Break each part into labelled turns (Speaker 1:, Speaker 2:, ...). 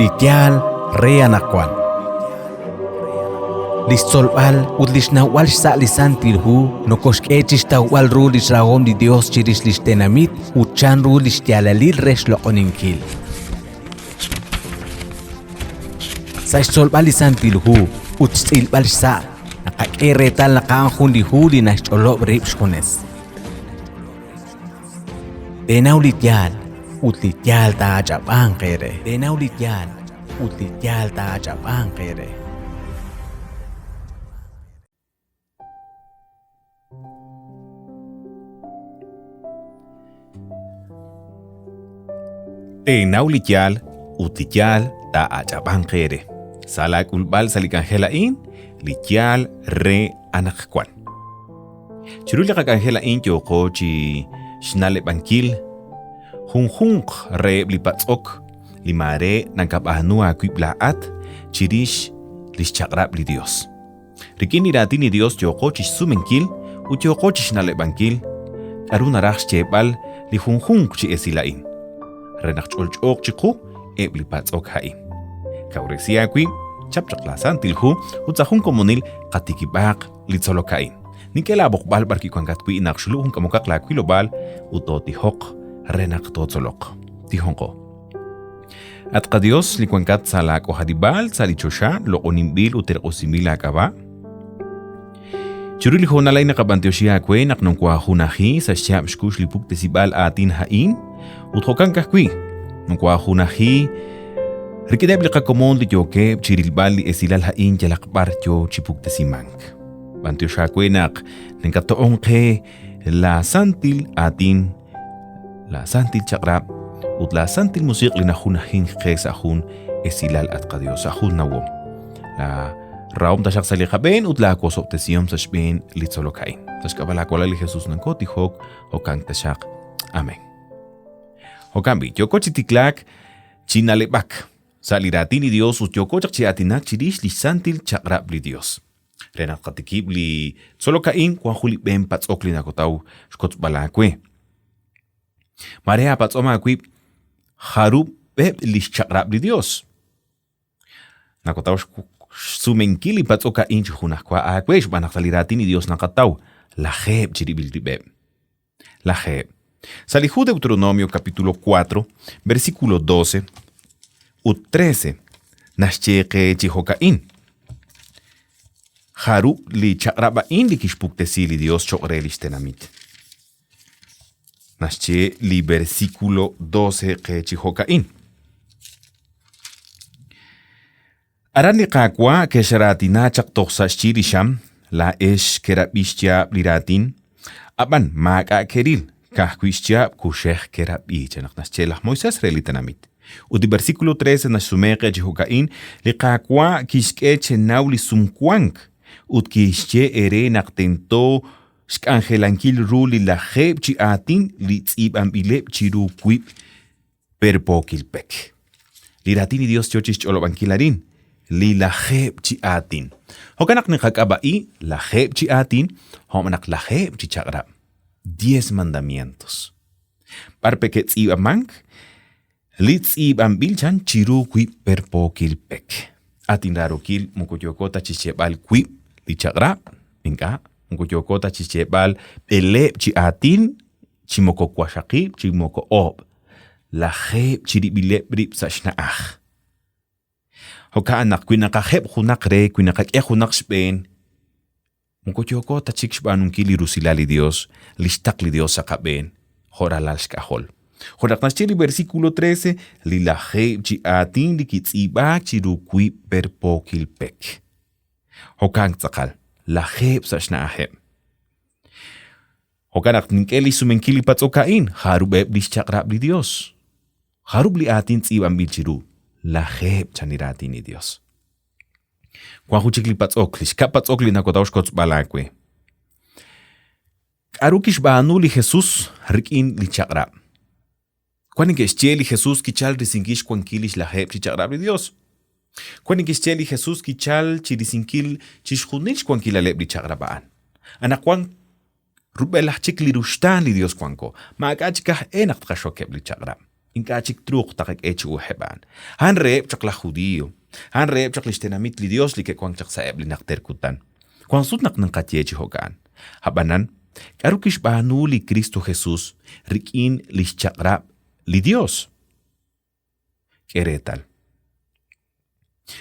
Speaker 1: Li yaal re anaqwan. Li xtzolb'al ut li xnawb'al xsa' li Santil Hu nokoxk'e chi xtawb'al ru li xrahom li Yos chirix li xtenamit ut chanru li xyaalalil re xloq'oninkil. Sa' xtzolb'al li Santil Hu ut xtz'ilb'al xsa', naqak'e reetal naq a'an jun li hu li naxch'olob' rib' xjunes. Teenaw li yaal ut li yaal taa'ach'ab'anq eere. Teenaw li yaal ut li yaal taa'ach'ab'anq eere.
Speaker 2: Teenaw li yaal ut li yaal taa'ach'ab'anq eere. Sa' laak'ulb'al sa' li k'anjel a'in, li yaal re anaqwan. Chiru li qak'anjel a'in yooqo chi xna'leb'ankil junjunq reheb' li patz'ok li maare nakab'aanu aawib' laa'at chirix li xchaq'rab' li Yos. Rik'in li Raatin li Yos yooqo chi xsumenkil ut yooqo chi xna'leb'ankil k'aru naraj xyeeb'al li junjunq chi esil a'in, re naq ch'olch'ooq chiqu eb' li patz'ok a'in. Kawresi aawib', chap chaq laaSantil Hu ut sa' jun komonil qatikib'aaq li tzolok a'in. Nink'e laab'oqb'al b'arwi' wankat wi' naq xlu' jun k'amokaq laawilob'aal ut tootijoq re naq tootzoloq. Tijonqo. At qaDios li wankat sa' laak'ojarib'aal sa' li choxa, loq'oninb'il ut terq'usinb'il laak'ab'a'. Chiru li hoonal a'in naqab'anyoxi aawe naq nokoohajunaji sa' xyaab' xkux li puktesib'aal aatin a'in ut jo'kan ka'ajwi' nokoohajunaji rik'ineb' li qakomon li yookeb' chi rilb'al li esilal a'in yalaq b'ar yo chi puktesimank. B'anyox aawe naq nakato'on qe laa santil aatin, laa santil chaq'rab' ut laa santil musiq' li najunajink qe sa' jun esilal at qaDios, sa' jun nawom. Laa rahom taxaq sa' li qab'een ut laa wosob'tesihom sa' xb'een li tzolok a'in. Sa' xk'ab'a' laa walal li Jesus nankotijok, jo'kan taxaq. Amén. Jo'kan b'i', yooko chi tiklaak chi na'leb'ak sa' li Raatin li Yos ut yooko chaq chi aatinak chirix li xsantil chaq'rab' li Yos. Re naq tqatikib' li tzolok a'in, wank jun li b'een patz'ok li nakotaw xkotzb'al aawe. Maare aapatz'om aawib' jarub'eb' li xchaq'rab' li Yos. Nakotaw xsumenkil li patz'ok a'in chi junajwa aawe xb'aan naq sa' li Raatin li Yos naqataw lajeeb' chirib'il rib'eb'. Lajeeb'. Sa' li hu Deuteronomio capítulo 4, versículo 12 ut 13 naxye qe chi jo'ka'in, Jarub' li chaq'rab' a'in li kixpuktesi li Dios cho'q re li xtenamit. Naxye li versículo 12 qe chi jo'ka'in. Aran li Qaawa' kexraatina chaq toj sa' xyi li xam, laa'ex kerab'i xyaab' li raatin, ab'an maak'a' keril, ka'ajwi' xyaab' kuxej kerab'i, chan naq naxye laj Moisés re li tenamit. Ut li versículo 13 naxsume qe chi jo'ka'in, Li Qaawa' kixk'e chenaw li sumwank ut kixye eere naq tento xk'anjelankil ru li lajeeb' chi aatin li tz'iib'anb'ileb' chiru wiib' perpookil pek. Li raatin li Dios yoo chixch'olob'ankil arin li lajeeb' chi aatin. Jo'kan naq niqak'ab'a'i lajeeb' chi aatin jo' naq lajeeb' chi chaq'rab', diez mandamientos. B'ar pe ke'tz'iib'amank? Li tz'iib'anb'il chan chiru wiib' perpookil pek. At inraarokil, moko yooko ta chixyeeb'al wiib' li chaq'rab', ink'a', moko yooko ta chixyeeb'al b'eleeb' chi aatin chi moko waqxaqib' chi moko oob', lajeeb' chirib'ileb' rib' sa' xna'aj. Jo'ka'an naq wi naqajeb' junaq re, wi naqak'e junaq xb'een, moko yooko ta chik xb'aanunkil li rusilal li Dios, li xtaql li Dios sa' qab'een, jo' ralal xk'ajol. Jo' naq naxye li versículo 13, li lajeeb' chi aatin li kitz'iib'aak chiru wiib' perpookil pek. Jo'kan tz'aqal, lajeeb' sa' xna'ajeb'. Jo'kan naq nink'e li xsumenkil li patz'ok a'in, jarub'eb' li xchaq'rab' li Yos? Jarub' li aatin tz'iib'anb'il chiru? Lajeeb' chan li raatin li Yos. Wank jun chik li patz'ok, li xkab' patz'ok li nakotaw xkotzb'al aawe. K'aru kixb'aanu li Jesus rik'in li chaq'rab'? Wan neke'xye li Jesus kichalk risinkil xwankil li xlajeeb' chi chaq'rab' li Yos. Wan neke'xye li Jesus kichalk chi risinkil chixjunil xwankilaleb' li chaq'rab' a'an. Anaqwan rub'elaj chik li ruxtaan li Yos wanko, maak'a' chik aj e naq tqaxokeb' li chaq'rab'. Ink'a' chik truuq taqak'e chi uxeb' a'an. A'an reheb' chaq laj Judio, a'an reheb' chaq lix tenamit li Dios li ke'wank chaq sa'eb' li najter kutan. Wank sut naq naqaye chi jo'ka'an. Ab'anan, k'aru kixb'aanu li Kristo Jesus rik'in li xchaq'rab' li Dios? K'e reetal.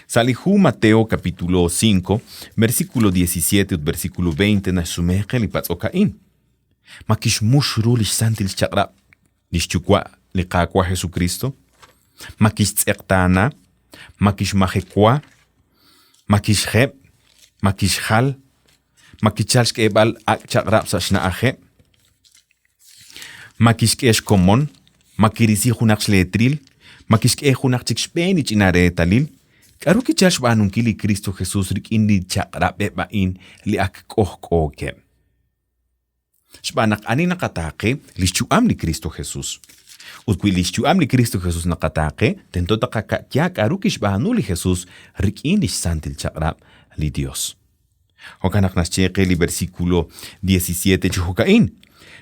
Speaker 2: Sa' li hu Mateo capítulo 5, versículo 17 ut versículo 20 naxsume qe li patz'ok a'in. Ma kixmux ru li xsantil xchaq'rab' li xyuwa' li Qaawa' Jesukristo? Ma kixtz'eqtaana? Ma kixmajewa? Ma kixjeb'? Ma kixjal? Ma kichal xk'eeb'al ak' chaq'rab' sa' xna'ajeb'? Ma kixk'e xkomon? Ma kirisi junaq xleetril? Ma kixk'e junaq chik xb'een li ch'ina reetalil? K'aru kichal xb'aanunkil li Kristo Jesus rik'in li chaq'rab'eb' a'in li ak k'ojk'ookeb'? Xb'aan naq ani naqataaqe li xyu'am li Kristo Jesus. Ut wi li xyu'am li Kristo Jesus naqataaqe, tento taqaka'ya k'aru kixb'aanu li Jesus rik'in li xsantil chaq'rab' li Dios. Jo'kan naq naxye qe li versículo 17 chi jo'ka'in,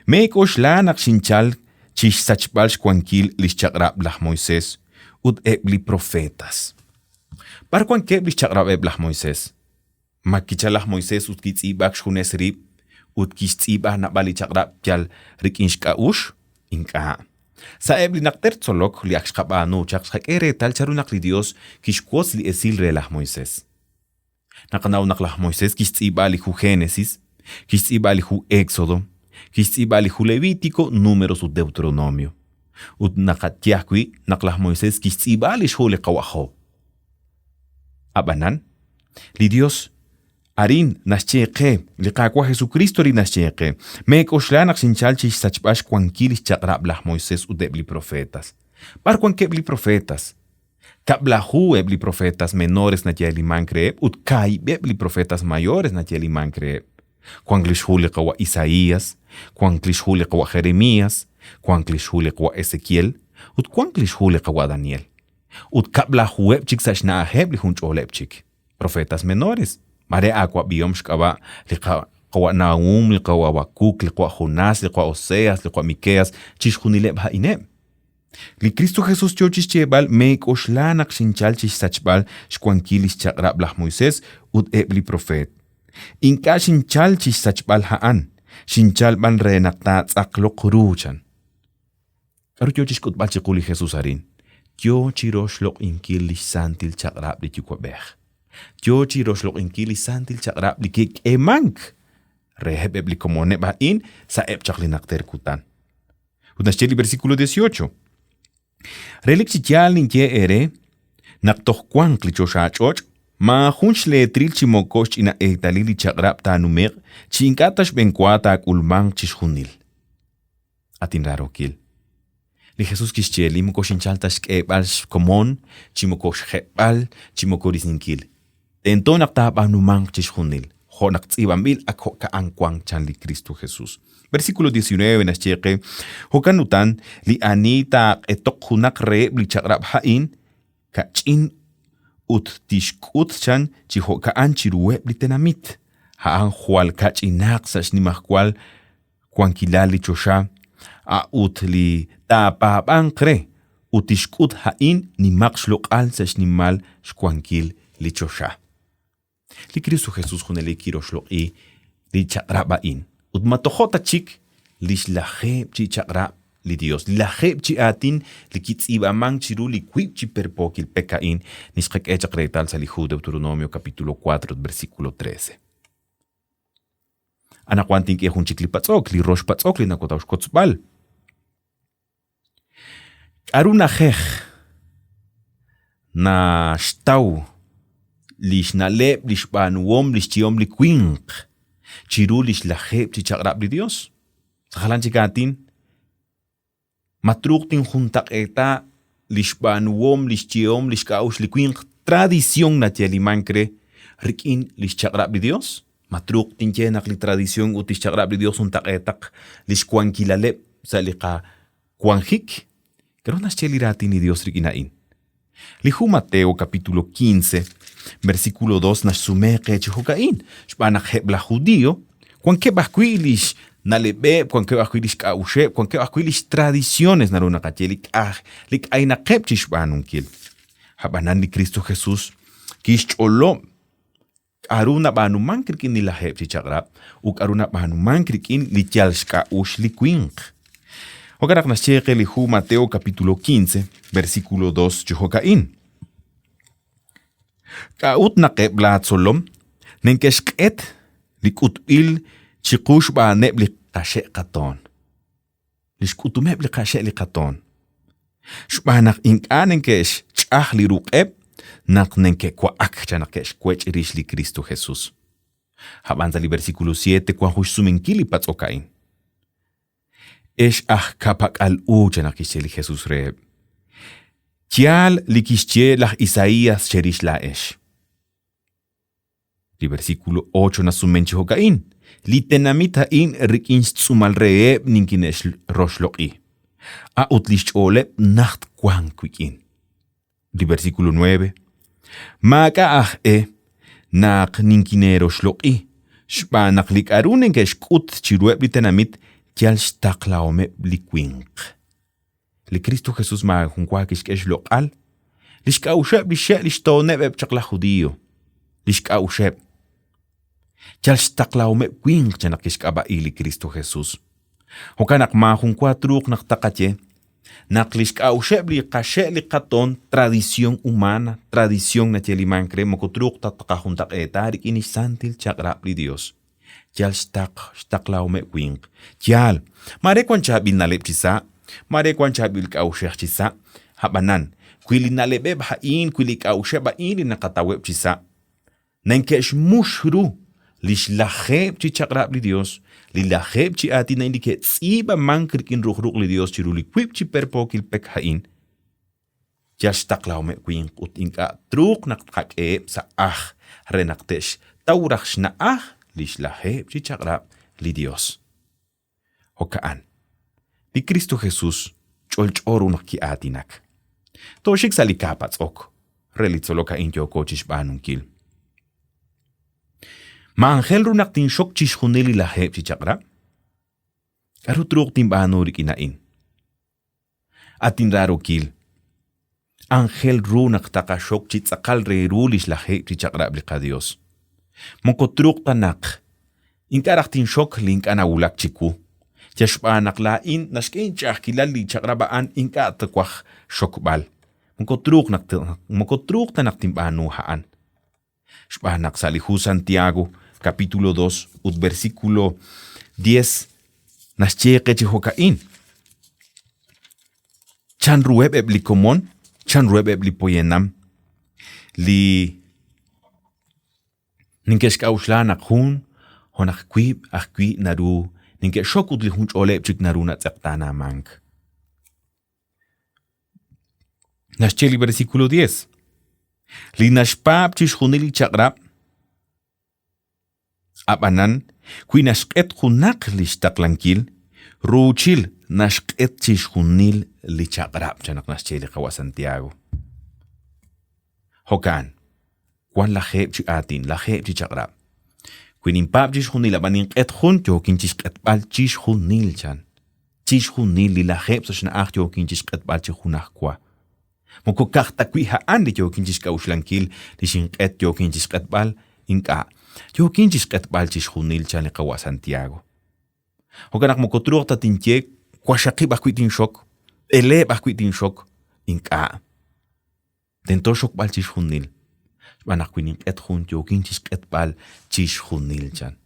Speaker 2: Meek'oxla naq xinchalk chi xsachb'al xwankil li xchaq'rab' laj Moisés ut eb' li profetas. B'ar wankeb' li xchaq'rab'eb' laj Moisés? Ma kichalk laj Moisés ut kitz'iib'ak xjunes rib' ut kixtz'iib'a naab'al li chaq'rab' yal rik'in xk'a'uxl? Ink'a'. Sa'eb' li najter tzolok li ak xqab'aanu chaq xqak'e reetal chanru naq li Yos kixwotz li esil re laj Moisés. Naqanaw naq laj Moisés kixtz'iib'a li hu Génesis, kixtz'iib'a li hu Éxodo, kixtz'iib'a li hu Levítico, Números ut Deuteronomio. Ut naqaye ajwi' naq laj Moisés kixtz'iib'a li xhu li Qawa' Job. Ab'anan, li Yos arin naxye qe, li Qaawa' Jesukriist arin naxye qe, Meek'oxla naq xinchalk chi xsachb'al xwankil li xchaq'rab' laj Moisés ut eb' li profetas. B'ar wankeb' li profetas? Kab'laju eb' li profetas menores nayeelimank reheb' ut kaahib'eb' li profetas mayores nayeelimank reheb'. Wank li xhu li qawa' Isaías, wank li xhu li qawa' Jeremías, wank li xhu li qawa' Ezequiel ut wank li xhu li qawa' Daniel. Ut kab'lajuheb' chik sa' xna'ajeb' li junch'oleb' chik, profetas menores, mare aawab'ihom xk'ab'a' li qawa' Nahum, li qawa' Habakuk, li qawa' Jonás, li qawa' Oseas, li qawa' Mikeas, chixjunileb' a'ineb'. Li Kristo Jesus yo chi xyeeb'al, Meek'oxla naq xinchalk chi xsachb'al xwankil li xchaq'rab' laj Moisés ut eb' li propeet. Ink'a' xinchalk chi xsachb'al a'an, xinchalk b'an re naq taatz'aqloq ru, chan. K'aru yo chi xk'utb'al chiqu li Jesus arin? Yo chi roxloq'inkil li xsantil chaq'rab' li Yuwa'b'ej. Yo chi roxloq'inkil li santil chaq'rab' li kik'eemank reheb' eb' li komoneb' a'in sa'eb' chaq li najter kutan. Ut naxye li versículo 18, Relik chi yaal ninye eere naq toj wanq li choxach'och', maajun xleetril chi moko xch'ina eetalil li chaq'rab' taanume'q chi ink'a' ta xb'enwa taak'ulmanq chixjunil. At inraarookil, li Jesus kixye li moko xinchal ta xk'eeb'al xkomon, chi moko xjeb'al, chi moko risinkil. Tento naq taab'aanumanq chixjunil, jo' naq tz'iib'anb'il ak jo'ka'an wank chan li Kristo Jesus. Versículo 19 naxye qe, Jo'kan utan, li ani taaq'etoq junaq reheb' li chaq'rab' a'in, ka'ch'in ut tixk'ut chan chi jo'ka'an chiruheb' li tenamit, a'an jwal ka'ch'inaq sa' xnimajwal wankilal li choxa, a'ut li taapaab'anq re ut tixk'ut a'in nimaq xloq'al sa' xnimal xwankil li choxa. Li Kristo Jesus junelik kiroxloq'i li chaq'rab' a'in, ut ma tojo' ta chik li xlajeeb' chi chaq'rab' li Dios, li lajeeb' chi aatin li kitz'iib'amank chiru li wiib' chi perpookil pek a'in li xqak'e chaq reetal sa' li hu Deuteronomio capítulo 4 ut versículo 13. Anaqwan tink'e jun chik li patz'ok, li rox patz'ok li nawataw xkotzb'al. K'aru na'ajej naxtaw li xna'leb', li xb'aanuhom, li xyehom li winq chiru li xlajeeb' chi chaq'rab' li Yos? Sa' jalan chik aatin, Ma truuq tinjuntaq'eeta li xb'aanuhom, li xyehom, li xk'a'uxl li winq, tradición nayeelimank re, rik'in li xchaq'rab' li Yos? Ma truuq tinye naq li tradición ut li xchaq'rab' li Yos juntaq'eetaq li xwankilaleb' sa' li qawanjik? K'aru naxye li Raatin li Yos rik'in a'in? Li hu Mateo capítulo 15, versículo 2 naxsume qe chi jo'ka'in, xb'aan naq eb' laj Judio wankeb' ajwi' li xna'leb'eb', wankeb' ajwi' li xk'a'uxeb', wankeb' ajwi' li xtradiciones naru naqaye li k'aj li k'aynaqeb' chi xb'aanunkil. Ab'anan li Kristo Jesus kixch'olob' k'aru nab'aanumank rik'in li lajeeb' chi chaq'rab' ut k'aru nab'aanumank rik'in li yal xk'a'uxl li winq. Jo'kan naq naxye qe li hu Mateo capítulo 15, versículo 2 chi jo'ka'in. K'a'ut naq eb' laatzolom neke'xq'et li k'utb'il chiqu xb'aaneb' li qaxe' qatoon? Li xk'utumeb' li qaxe' li qatoon. Xb'aan naq ink'a' neke'xch'aj li ruq'eb' naq neke'wa'ak, chan naq ke'xwech' rix li Kristo Jesus. Ab'an sa' li versículo 7 wank jun xsumenkil li patz'ok a'in. Ex aj ka'pak'al u, chan naq kixye li Jesus reheb'. Yaal li kixye laj Isaías cherix laa'ex. Li versículo 8 nasumen chi jo'ka'in, Li tenamit a'in rik'in xtz'uumal reheb' nikine'xroxloq'i, a'ut li xch'ooleb' najt wank wik'in. Li versículo 9, Maak'a' aj e naq ninkineeroxloq'i, xb'aan naq li k'a'ru neke'xk'ut chiruheb' li tenamit yal xtaqlahomeb' li winq. Li Kristo Jesus maajun wa kixk'e xloq'al lix k'a'uxeb' lix xe' lix tooneb' eb' chaq laj Judio, lix k'a'uxeb'. Yal xtaqlahomeb' winq chan naq kixk'ab'a'i li Kristo Jesus. Jo'kan naq maajun wa truuq naq taqaye naq lix k'a'uxeb' li qaxe' li qatoon tradición humana, tradición nayelimank re moko truuq ta taqajuntaq'eeta rik'in lix santil chaq'rab' li Dios. Yal xtaq xtaqlahomeb' winq. Yaal, maare wan chaab'il na'leb' chi sa', maare wan chaab'il k'a'uxej chi sa', a'b'anan, wi li na'leb'eb' a'in, wi li k'a'uxeb' a'in li naqataweb' chi sa', Neke'xmux ru li xlajeeb' chi chaq'rab' li Yos, li lajeeb' chi aatin a'in li ke'tz'iib'amank rik'in ru'uj ruq' li Yos chiru li wiib' chi perpookil pek a'in, yal xtaqlahomeb' winq ut ink'a' truuq naq tqak'eheb' sa' ajl re naq te'xtaw raj xna'aj li xlajeeb' chi chaq'rab' li Yos. Jo'ka'an, li Kristo Jesus ch'olch'o ru naq ki'aatinak. Tooxik sa' li kaapatz'ok re li tzolok a'in yooko chixb'aanunkil. Ma aajel ru naq tinxok chixjunil li lajeeb' chi chaq'rab'? K'aru truuq tinb'aanu rik'in a'in? At inraarokil, aajel ru naq taqaxok chi tz'aqal re ru lix lajeeb' chi chaq'rab' li qaDios. Moko truuq ta naq ink'a' raj tinxok li ink'a' nawulak chiwu, yal xb'aan naq laa'in naxk'e inch'a'ajkilal li chaq'rab' a'an ink'a' twaj xokb'al. Moko truuq naq moko truuq ta naq tinb'aanu a'an. Xb'aan naq sa' li hu Santiago, capítulo 2 ut versículo 10 naxye qe chi jo'ka'in, Chanruheb' eb' li komon, chanruheb' eb' li poyanam li neke'xk'a'uxla naq jun jo' naq wiib' ajwi' naru neke'xok ut li junch'oleb' chik naru natz'eqtaanamank. Naxye li versículo 10, Li naxpaab' chixjunil li chaq'rab', ab'anan wi naxq'et junaq li xtaqlankil, ruuchil naxq'et chixjunil li chaq'rab', chan naq naxye li qawa' Santiago. Jo'kan, wank lajeeb' chi aatin, lajeeb' chi chaq'rab'. Wi ninpaab' chixjunil ab'an ninq'et jun, yookin chi xq'etb'al chixjunil, chan. Chixjunil li lajeeb' sa' xna'aj yookin chi xq'etb'al chi junajwa. Moko ka'aj ta wi' a'an li yookin chi xk'a'uxlankil li xinq'et yookin chi xq'etb'al, ink'a', yookin chi xq'etb'al chixjunil, chan li qawa' Santiago. Jo'kan naq moko truuq ta tinye waxaqib' ajwi' tinxok, b'eleeb' ajwi' tinxok, ink'a'. Tento xokb'al chixjunil, xb'aan naq wi ninq'et jun yookin chi xq'etb'al chixjunil, chan.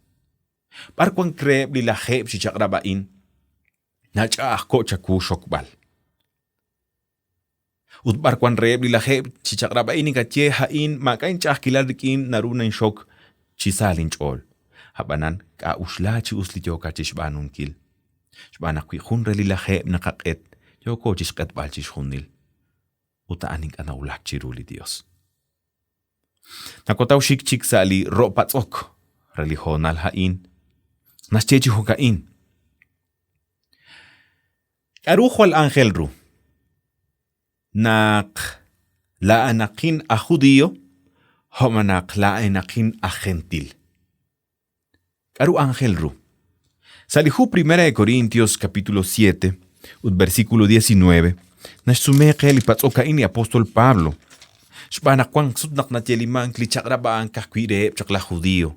Speaker 2: B'ar wank reheb' li lajeeb' chi chaq'rab' a'in nach'a'ajko'k chawu xokb'al? Ut b'ar wank reheb' li lajeeb' chi chaq'rab' a'in nakaye a'in maak'a' inch'a'ajkilal rik'in naru ninxok chi sa linch'ool? Ab'anan k'a'uxla chi us li yookat chi xb'aanunkil. Xb'aan naq wi jun re li lajeeb' naqaq'et, yooko chi xq'etb'al chixjunil. Ut a'an ink'a' nawulak chiru li Yos. Nakotaw xik chik sa' li ro' patz'ok re li hoonal a'in, naxye chi jo'ka'in, K'aru jwal aajel ru? Naq laa'anaqin aj Judio jo' naq laa'inaqin aj Gentil. K'aru aajel ru? Sa' li hu Primera de Corintios capítulo 7 ut versículo 19 naxsume qe li patz'ok a'in li apóstol Pablo. Xb'aan naq wank sut naq nayeelimank li chaq'rab' a'an ka'ajwi' reheb' chaq laj Judio,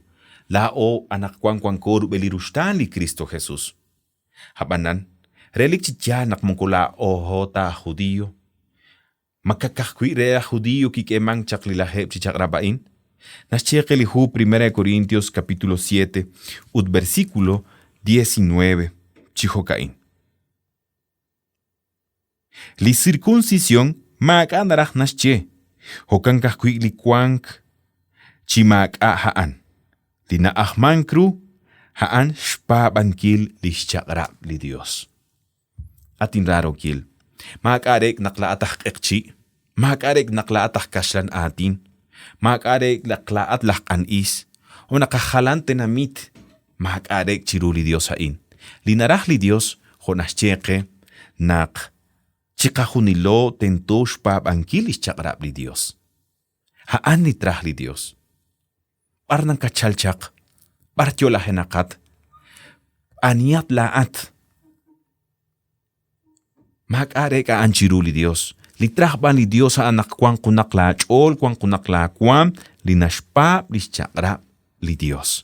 Speaker 2: laa'o anaqwan wanko rub'el li ruxtaan li Kristo Jesus. Ab'anan, relik chi yaal naq moko laa'o ta aj Judio. Ma ka'ajwi' re aj Judio kik'eemank chaq li lajeeb' chi chaq'rab' a'in? Naxye qe li hu Primera de Corintios capítulo 7 ut versículo 19 chi jo'ka'in. Li sirkunsisyon maak'a' naraj naxye, jo'kan ka'ajwi' li wank chi maak'a' a'an. Li na'ajmank ru, a'an xpaab'ankil li xchaq'rab' li Yos. At inraarookil, maak'a' reek' naq laa'at aj q'eqchi', maak'a' reek' naq laa'at aj kaxlan aatin, maak'a' reek' naq laa'at laj q'an is, o naq aj jalan tenamit, maak'a' reek' chiru li Yos a'in. Li naraj li Yos, jo' naxye qe, naq chiqajunilo tento xpaab'ankil li xchaq'rab' li Yos. A'an li traj li Yos. B'ar nakatchalk chaq? B'ar yo'lajenaqat? Anihat laa'at? Maak'a' reek' a'an chiru li Yos. Li traj b'an li Yos a'an naq wanq junaq laach'ool, wanq junaq laawaanm li naxpaab' li xchaq'rab' li Yos.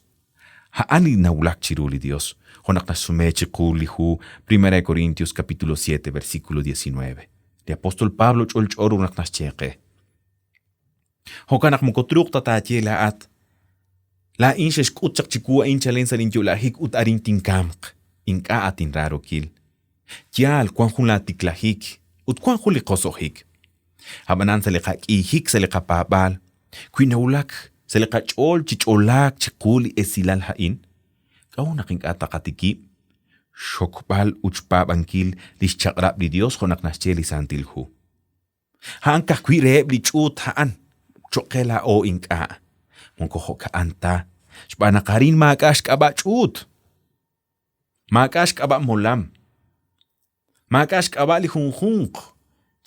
Speaker 2: A'an li nawulak chiru li Yos, jo' naq naxsume chiqu li hu Primera de Corintios capítulo 7 versículo 19. Li apóstol Pablo ch'olch'o ru naq naxye qe. Jo'kan naq moko truuq ta taaye laa'at, Laa'in xe'xk'ut chaq chiwu a'in chalen sa' linyo'lajik ut arin tinkamq. Ink'a' at inraarokil. Yaal, wank jun laatiklajik ut wank jun li qoso'jik. Ab'anan sa' li qak'iijik sa' li qapaab'aal, wi nawulak sa' li qach'ool chi ch'olaak chiqu li esilal a'in, k'a'ut naq ink'a' taqatikib' xxokb'al ut xpaab'ankil li xchaq'rab' li Yos jo' naq naxye li Santil Hu? A'an ka'ajwi' reheb' li ch'uut a'an, cho'q qe laa'o ink'a'. Moko jo'ka'an ta, xb'aan naq arin maak'a' xk'ab'a' ch'uut, maak'a' xk'ab'a' molam, maak'a' xk'ab'a' li junjunq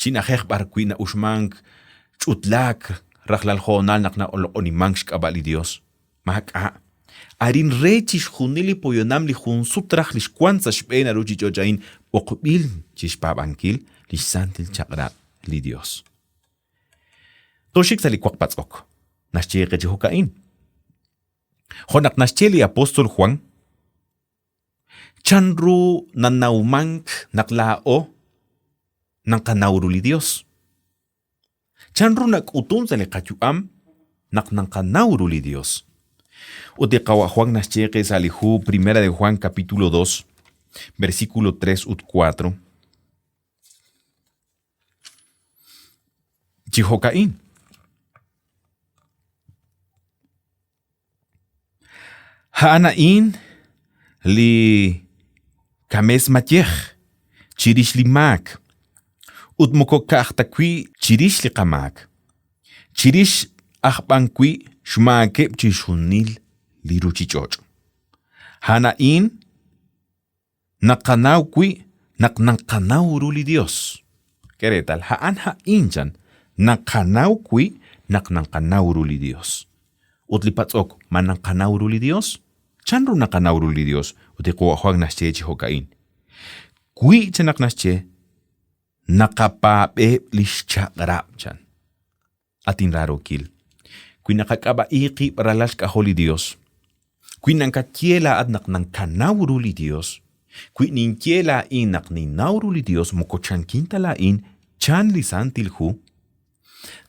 Speaker 2: chi na'ajej b'arwi' na'uxmank ch'utlaak rajlal hoonal naq naloq'onimank xk'ab'a' li Yos. Maak'a'. Arin re chixjunil li poyanam li jun sut raj li xwank sa' xb'een a ruuchich'och' a'in b'oqb'il chi xpaab'ankil li xsantil chaq'rab' li Yos. Tooxik sa' li waq patz'ok. Naxye qe chi jo'ka'in. Jo' naq naxye li apóstol Juan, chanru nanawmank naq laa'o naqanaw ru li Yos? Chanru nak'utun sa' li qayu'am naq naqanaw ru li Dios? Ut li Qawa' Juan naxye qe sa' li hu Primera de Juan capítulo 2, versículo 3 ut 4, chi jo'ka'in. A'an a'in li kames mayej chirix li maak, ut moko ka'aj ta wi' chirix li qamaak, chirix aj b'an wi' xmaakeb' chixjunil li ruuchich'och'. A'an a'in Naqanaw wi' naq naqanaw ru li Dios. K'e reetal, a'an a'in chan, naqanaw wi' naq naqanaw ru li Dios. Ut li patz'ok, ma naqanaw ru li Dios? Chan ru naqanaw ru li Dios? Ut li Qawa' Juan naxye chi jo'ka'in. Wi' chan naq naxye, naqapaab'eb' lix chaq'rab' chan. At inraarookil, wi naqak'ab'a'i qib' ralal xk'ajol li Dios, wi nakaye laa'at naq nakanaw ru li Dios, wi ninye laa'in naq ninnaw ru li Dios moko chankin ta laa'in chan li Santil Hu,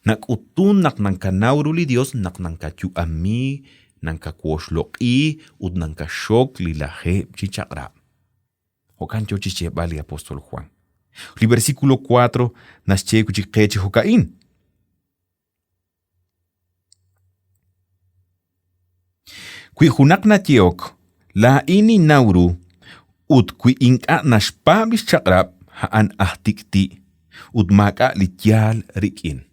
Speaker 2: nak'utun naq nakanaw ru li Dios naq nakayu'ami, nakawoxloq'i ut nakaxok li lajeeb' chi chaq'rab'. Jo'kan yo chi xyeeb'al li apóstol Juan. Li versículo 4 naxye wi' chik qe chi jo'ka'in. Wi junaq nayehok, laa'in ninnaw ru, ut wi ink'a' naxpaab' li xchaq'rab', a'an aj tik'ti' ut maak'a' li yaal rik'in.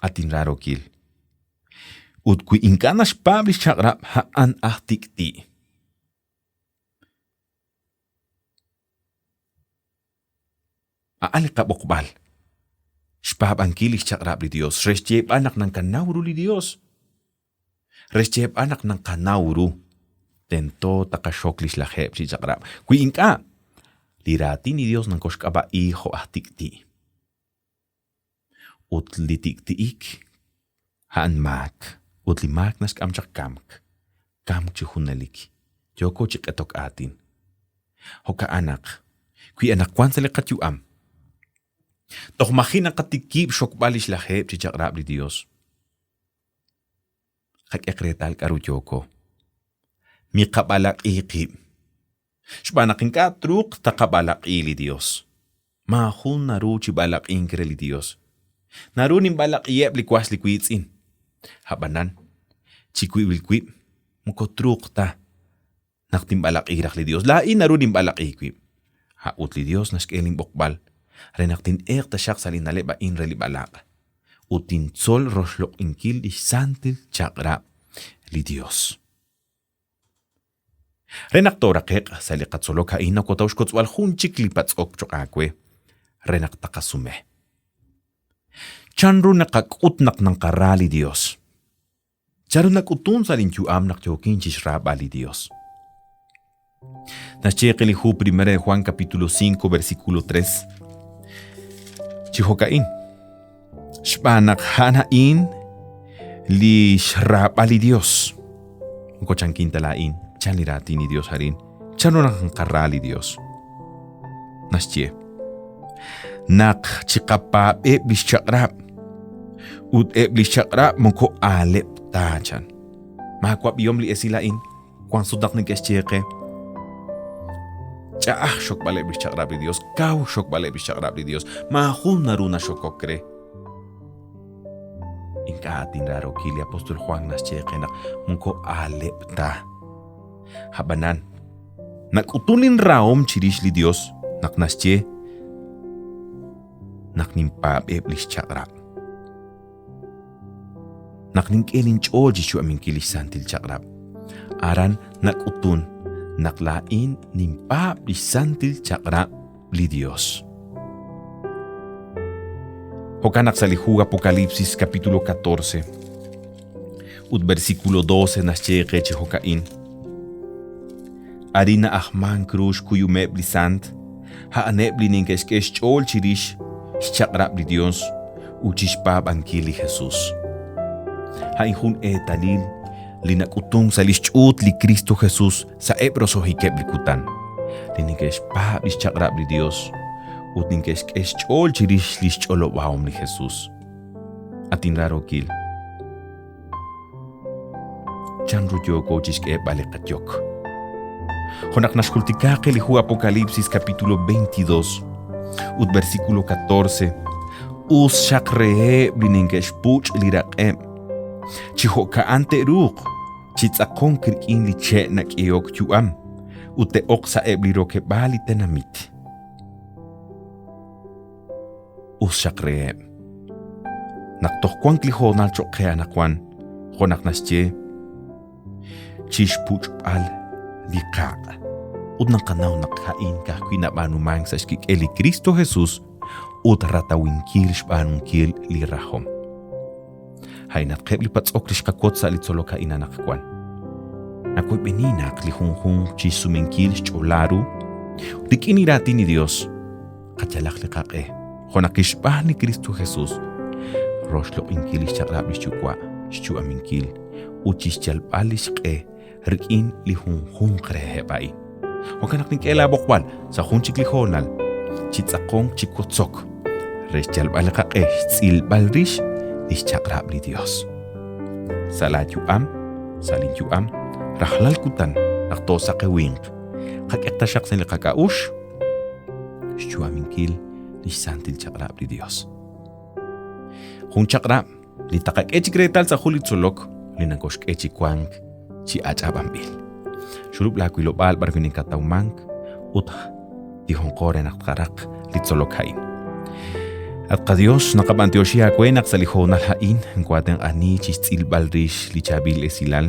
Speaker 2: At inraarookil, ut wi ink'a' naxpaab' li xchaq'rab', a'an aj tik'ti'. A'an li qab'oqb'al, xpaab'ankil li xchaq'rab' li Dios, re xyeeb'al naq nakanaw ru li Dios, re xyeeb'al naq naqanaw ru. Tento taqaxok lix lajeeb' chi chaq'rab'. Wi ink'a', li raatin li Dios nokoxk'ab'a'i jo' aj tik'ti'. Ut li tik'ti'ik a'an maak, ut li maak naxk'am chaq kamk, kamk chi junelik. Yooko chi q'etok aatin. Jo'ka'an naq, wi anaqwan sa' li qayu'am, toj maji' naqatikib' xokb'al lix lajeeb' chi chaq'rab' li Dios, qak'eq reetal k'a'ru yooko. Miqab'alaq'i qib', xb'aan naq ink'a' truuq taqab'alaq'i li Dios. Maajun naru chi b'alaq'ink re li Dios. Naru ninb'alaq'iheb' li was li wiitz'in. A'b'anan, chi wib'il wib' moko truuq ta naq tinb'alaq'i raj li Dios. Laa'in naru ninb'alaq'i wib'. A'ut li Dios naxk'e lin b'oqb'al re naq tin'eeq taxaq sa' li na'leb' a'in re li b'alaq' ut tintzol roxloq'inkil lix santil chaq'rab' li Dios. Re naq tooraqe'q sa' li qatzolok a'in nokotaw xkotzb'al jun chik li patz'ok choq' aawe re naq taqasume. Chan ru naqak'ut naq naqara li Dios? Chan ru nak'utun sa' lin yu'am naq yookin chixraab'al li Dios? Naxye qe li hu 1 de Juan capítulo 5 versículo 3. Chi jo'ka'in, xb'aan naq a'an a'in li xraab'al li Dios. Moko chankin ta laa'in, chan li raatin li Dios arin, chan ru naq nqara li Dios. Naxye, naq chiqapaab'eb' lix chaq'rab', ut eb' lix chaq'rab' moko aaleb' ta, chan. Maawab'ihom li esil a'in, wank sut naq neke'xye qe, ch'a'aj xokb'aleb' lix chaq'rab' li Dios, kaw xokb'aleb' lix chaq'rab' li Dios, maajun naru naxokok re. Ink'a' tinraarokil li apóstol Juan naxye qe naq moko aaleb' ta. Ab'anan, nak'utun lin rahom chirix li Dios naq naxye naq ninpaab'eb' lix chaq'rab'. Naq nink'e linch'ool chi xyu'aminkil li xsantil chaq'rab', aran nak'utun naq laa'in ninpaab' li xsantil chaq'rab' li Dios. Jo'kan naq sa' li hu Apocalipsis capítulo 14 ut versículo 12 naxye qe chi jo'ka'in. Arin na'ajmank ru xkuyumeb' li sant, a'aneb' li neke'xk'e xch'ool chirix xchaq'rab' li Dios ut chixpaab'ankil li Jesus. A'in jun eetalil li nak'utunk sa' lix ch'uut li Kristo Jesus sa'eb' roso'jikeb' li kutan, li neke'xpaab' lix chaq'rab' li Dios ut neke'xk'e xch'ool chirix lix ch'olob'ahom li Jesus. At inraarookil, chan ru yooko chixk'eeb'al li qayok? Jo' naq naxjultika qe li hu Apocalipsis capítulo 22 ut versículo 14, us xaq reheb' li neke'xpuch' li raq'eb', chi jo'ka'an te'ruuq chi tz'aqonk rik'in li che' nak'ehok yu'am ut te'oq sa'eb' li rokeb'aal li tenamit. Us xaq reheb'. Naq toj wank li hoonal cho'q qe anaqwan, jo' naq naxye, chi xpuch'b'al li qaq'. Ut naqanaw naq a'in ka'ajwi' nab'aanumank sa' xkik'el li Kristo Jesus ut ratawinkil xb'aanunkil li rajom. A'inatqeb' li patz'ok li xqawotz sa' li tzolok a'in anaqwan. Nawoyb'eni naq li junjunq chi xsumenkil xch'ola ru rik'in li raatin li Dios, qayalaq li qaq'e, jo' naq kixb'aan li Kristo Jesus, roxloq'inkil lix chaq'rab' lix Yuwa', xyu'aminkil ut chixyalb'al lix q'e rik'in li junjunq reheb' a'in. Jo'kan naq nink'e laa b'oqb'al sa' jun chik li hoonal chi tz'aqonk chi wotzok re xyalb'al li qaq'e xtz'ilb'al rix lix chaq'rab' li Dios. Sa' laa yu'am, sa' lin yu'am, rajlal kutan naq toosaqewinq, qak'eq taxaq sa' li qak'a'uxl xyu'aminkil lix santil chaq'rab' li Dios. Jun chaq'rab' li taqak'e chik reetal sa' jun li tzolok li nakoxk'e chi wank chi ach'ab'anb'il. Xulub' laa wilob'aal b'ar wi' nakatawmank ut tijonqo re naq tqaraq li tzolok a'in. At qaDios, naqab'antioxi aawe naq sa' li hoonal a'in nkohaatenq'ani chixtz'ilb'al rix li chaab'il esilal,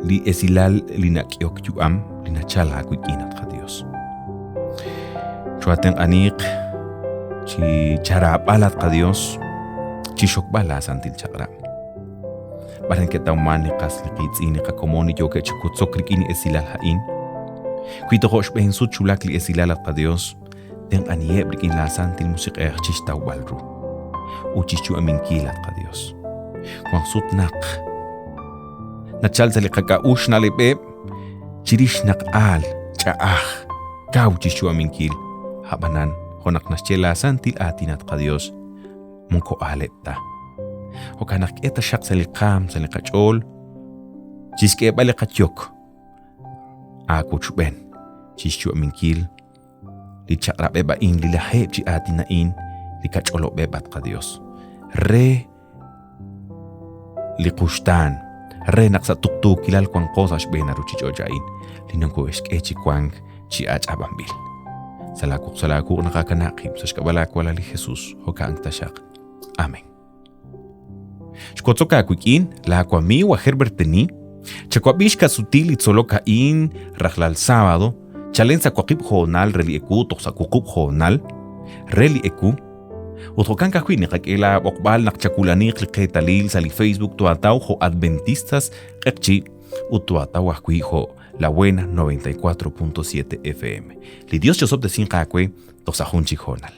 Speaker 2: li esilal li nak'ehok yu'am li nachal aawik'in, at qaDios. Choohatenq'aniiq chi charaab'al, at qaDios, chi xokb'al laa santil chaq'rab'. B'ar neke'tawman li qas li qiitz'in, li qakomon li yookeb' chi wotzok rik'in li esilal a'in? Wi tojo' xb'een sut xwulak li esilal, at qaDios, tenq'aniheb' rik'in laa Santil Musiq'ej chixtawb'al ru ut chixyu'aminkil, at qaDios. Wank sut naq nachal sa' li qak'a'uxl na'leb'eb' chirix naq aal, ch'a'aj, kaw chixyu'aminkil, a'b'anan, jo' naq naxye laa santil aatin, at qaDios, moko aaleb' ta. Jo'kan naq k'e taxaq sa' li qaam, sa' li qach'ool, chixk'eeb'al li qayok aawochb'een chixyu'aminkil li chaq'rab'eb' a'in, li lajeeb' chi aatin a'in li kach'olob'eb', at qaDios, re li quxtaan, re naq sa' tuqtuukilal wanqo sa' xb'een a ruchich'och' a'in li nokohe'xk'e chi wank chi ach'ab'anb'il. Sa' laa wuq' sa' laa wuq' naqakanab' qib' sa' xk'ab'a' laa walal li Jesus, jo'kan taxaq. Amen. Xwotzok aawik'in laa wamiiw aj Herbert Tení, chawab'i xka'sutil li tzolok a'in rajlal sábado, chalen sa' waqib' hoonal re li ewu toj sa' wuqub' hoonal re li ewu. Ut jo'kan ka'ajwi' niqak'e laa b'oqb'al naq chawulaniiq li qeetalil sa' li Facebook toataw jo' Adventistas Q'eqchi' ut toataw ajwi' jo' La Buena 94.7 FM. Li Dios chosob'tesinq aawe toj sa' jun chik hoonal.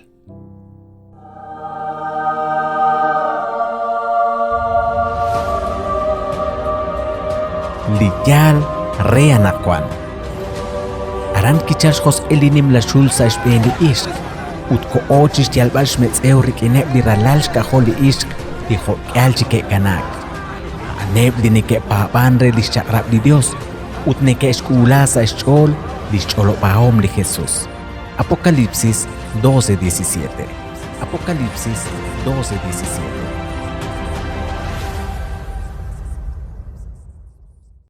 Speaker 1: Li yaal re anaqwan. Aran kichalk xjosq'il li nimla xul sa' xb'een li ixq ut koho chi xyalb'al xmetz'ew rik'ineb' li ralal xk'ajol li ixq li jo'k'ihal chi ke'kanaak. A'aneb' li neke'paab'ank re li xchaq'rab' li Yos ut neke'xk'uula sa' xch'ool li xch'olob'ahom li Jesus. Apocalipsis 12:17. Apocalipsis 12:17.